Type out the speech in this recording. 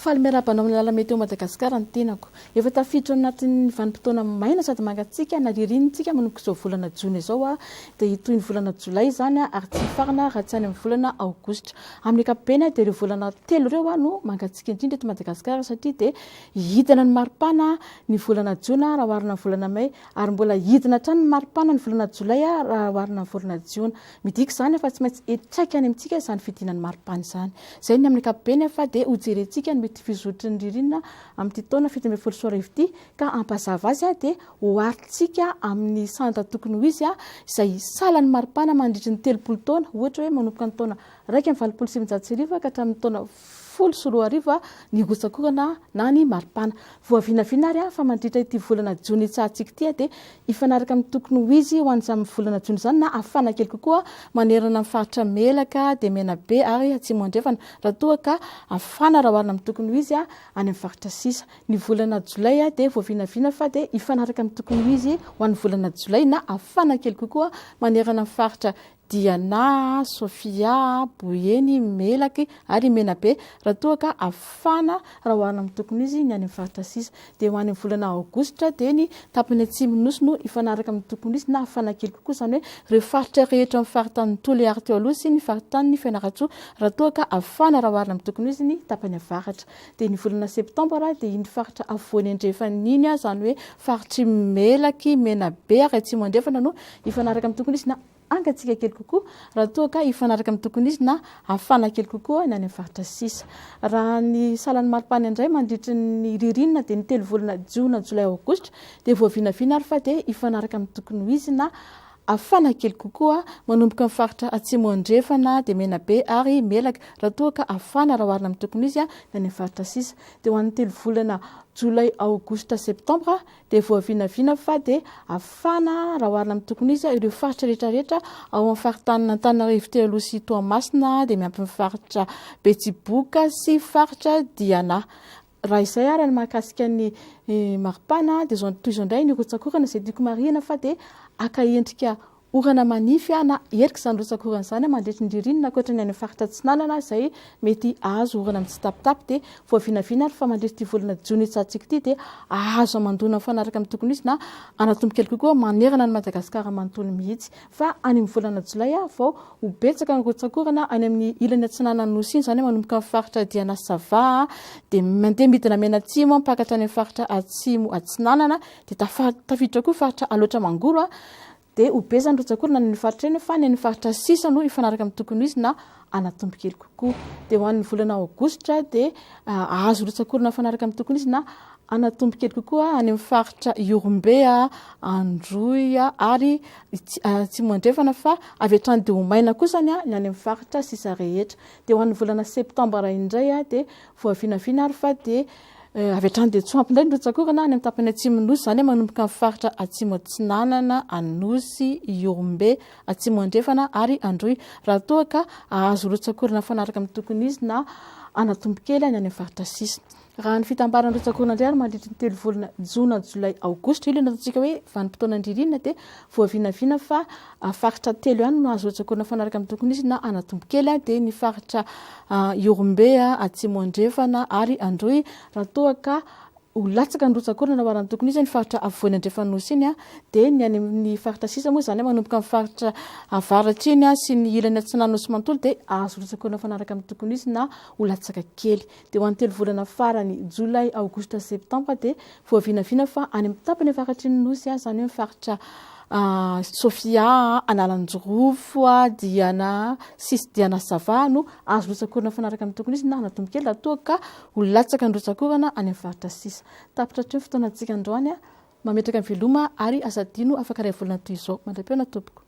Faly miarahaba anao amin'ny alalan'ny Météo Madagascar ny tenako. Efa tafiditra ao anatin'ny vanim-potoana maina sady mangatsiaka na ririnina isika manomboka izao volana jona izao dia hitohy ny volana jolay izany ary tsy hifarana raha tsy any amin'ny volana aogositra. Amin'ny ankapobeny dia ireo volana telo ireo no mangatsiaka indrindra eto Madagasikara satria dia hidina ny maripana ny volana jona raha oharina amin'ny volana mey ary mbola hidina hatrany ny maripana ny volana jolay raha oharina amin'ny volana jiona. Midika izany fa tsy maintsy hiantraika any amintsika izany fidinan'ny maripana izany. Izay ny amin'ny ankapobeny fa dia hojerentsika ny mety fizotry ny ririnina amin'ity taona 2017 ity ka hampazava azy dia oharintsika amin'ny sanda tokony ho izy izay salan'ny maripana mandritry ny 30 taona, ohatra hoe manomboka ny taona 1981 ka hatramin'ny taona 2010 ny rotsak'orana na ny maripana. Voavinavina ary fa mandritra ity volana jona itsahantsika ity dia hifanaraka amin'ny tokony ho izy ho an'izany volana jona izany na hafana kely kokoa manerana ny faritra Melaka dia Menabe ary Atsimo Andrefana raha toa ka hafana raha oharina amin'ny tokony ho izy any amin'ny faritra sisa. Ny volana jolay dia voavinavina fa dia hifanaraka amin'ny tokony ho izy ho an'ny volana jolay na hafana kely kokoa manerana ny faritra Diana, Sofia, Boeny, Melaky ary Menabe raha toa ka hafana raha oharina amin'ny tokony ho izy ny any amin'ny faritra sisa. Dia ho any amin'ny volana aogositra dia ny tapany atsimon'ny Nosy no hifanaraka amin'ny tokony ho izy na hafana kely kokoa, izany hoe ireo faritra rehetra amin'ny faritanin'i Toliary teo aloha sy ny faritanin'i Fianarantsoa raha toa ka hafana raha oharina amin'ny tokony ho izy ny tapany avaratra. Dia ny volana septambra dia iny faritra afovoany andrefana iny, izany hoe faritr'i Melaky, Menabe ary Atsimo Andrefana no hifanaraka amin'ny tokony ho izy na hangatsiaka kely kokoa raha toa ka hifanaraka amin'ny tokony izy na hafana kely kokoa ny any amin'ny faritra sisa. Raha ny salan'ny maripana indray mandritry ny ririnina dia ny telo volana jona, jolay, aogositra dia voavinavina ary fa dia hifanaraka amin'ny tokony ho izy na hafana kely kokoa manomboka amin'ny faritra atsimo andrefana dia Menabe ary Melaka raha toa ka hafana raha oharina amin'ny tokony ho izy ny any amin'ny faritra sisa. Dia ho an'ny telo volana jolay, aogositra, septambra dia voavinavina fa dia hafana raha oharina amin'ny tokony izy ireo faritra rehetra rehetra ao amin'ny faritanin'Antananarivo teo aloha sy Toamasina dia miampy ny faritra Betsiboka sy faritra Diana. Raha izay ary ny mahakasika ny eh, maripana dia izao toy izao indray ny rotsak'orana izay tiako marihina fa dia aka endrika Orana manify na erika izany rotsak'orana izany mandritry ny ririnina ankoatra ny any amin'ny faritra atsinanana izay mety hahazo orana mitsitapitapy dia voavinavina ary fa mandritry ity volana jona itsahantsika ity dia hahazo hamandoana mifanaraka amin'ny tokony ho izy na hanatombo kely kokoa manerana an'i Madagasikara manontolo mihitsy fa any amin'ny volana jolay vao ho betsaka ny rotsak'orana any amin'ny ilany atsinanan'ny nosy iny izany manomboka amin'ny faritra Diana Sava dia mandeha midina mianatsimo mipaka hatrany amin'ny faritra atsimo atsinanana dia tafiditra koa faritra Alaotra Mangoro Dia ho be izany rotsak'orana any amin'ny faritra iny fa ny any faritra sisa no hifanaraka amin'ny tokony ho izy na hanatombo kely kokoa. Dia ho an'ny volana aogositra dia hahazo rotsak'orana mifanaraka amin'ny tokony ho izy na hanatombo kely kokoa any amin'ny faritra Ihorombe, Androy ary Atsimo Andrefana fa avy hatrany dia ho maina kosa ny any amin'ny faritra sisa rehetra. Dia ho an'ny volana septambra indray dia voavinavina ary fa dia Avy hatrany dia tsy ho ampy indray ny rotsak'orana any amin'ny tapany atsimon'ny Nosy, izany hoe manomboka amin'ny faritra Atsimo Atsinanana, Anosy, Ihorombe, Atsimo Andrefana ary Androy, raha toa ka hahazo rotsak'orana mifanaraka amin'ny tokony izy na hanatombo kely any amin'ny faritra sisa. Raha ny fitambaran'ny rotsak'orana indray ary mandritry ny telo volana jona, jolay, aogositra, io ilay nataontsika hoe vanim-potoanan'ny ririnina dia voavinavina fa faritra telo ihany no azo rotsak'orana mifanaraka amin'ny tokony izy na hanatombo kely dia ny faritra Ihorombe, Atsimo Andrefana ary Androy raha toa ka ho latsaka ny rotsak'orana na ho arany tokony izy ny faritra afovoany andrefan'ny Nosy iny dia ny any amin'ny faritra sisa moa izany manomboka amin'ny faritra avaratra iny sy ny ilany atsinan'ny Nosy manontolo dia azo rotsak'orana mifanaraka amin'ny tokony izy na ho latsaka kely. Dia ho an'ny telo volana farany, jolay, aogositra, septambra, dia voavinavina fa any amin'ny tapany avaratry ny Nosy, izany hoe ny faritra Sofia, Analanjirofo, Diana sy Diana Sava no azo rotsak'orana mifanaraka amin'ny tokony izy na hanatombo kely raha toa ka ho latsaka ny rotsak'orana any amin'ny faritra sisa. Tapitra hatreo ny fotoanantsika androany. Mametraka ny veloma ary aza adino afaka iray volana toy izao. Mandra-pihaona tompoko.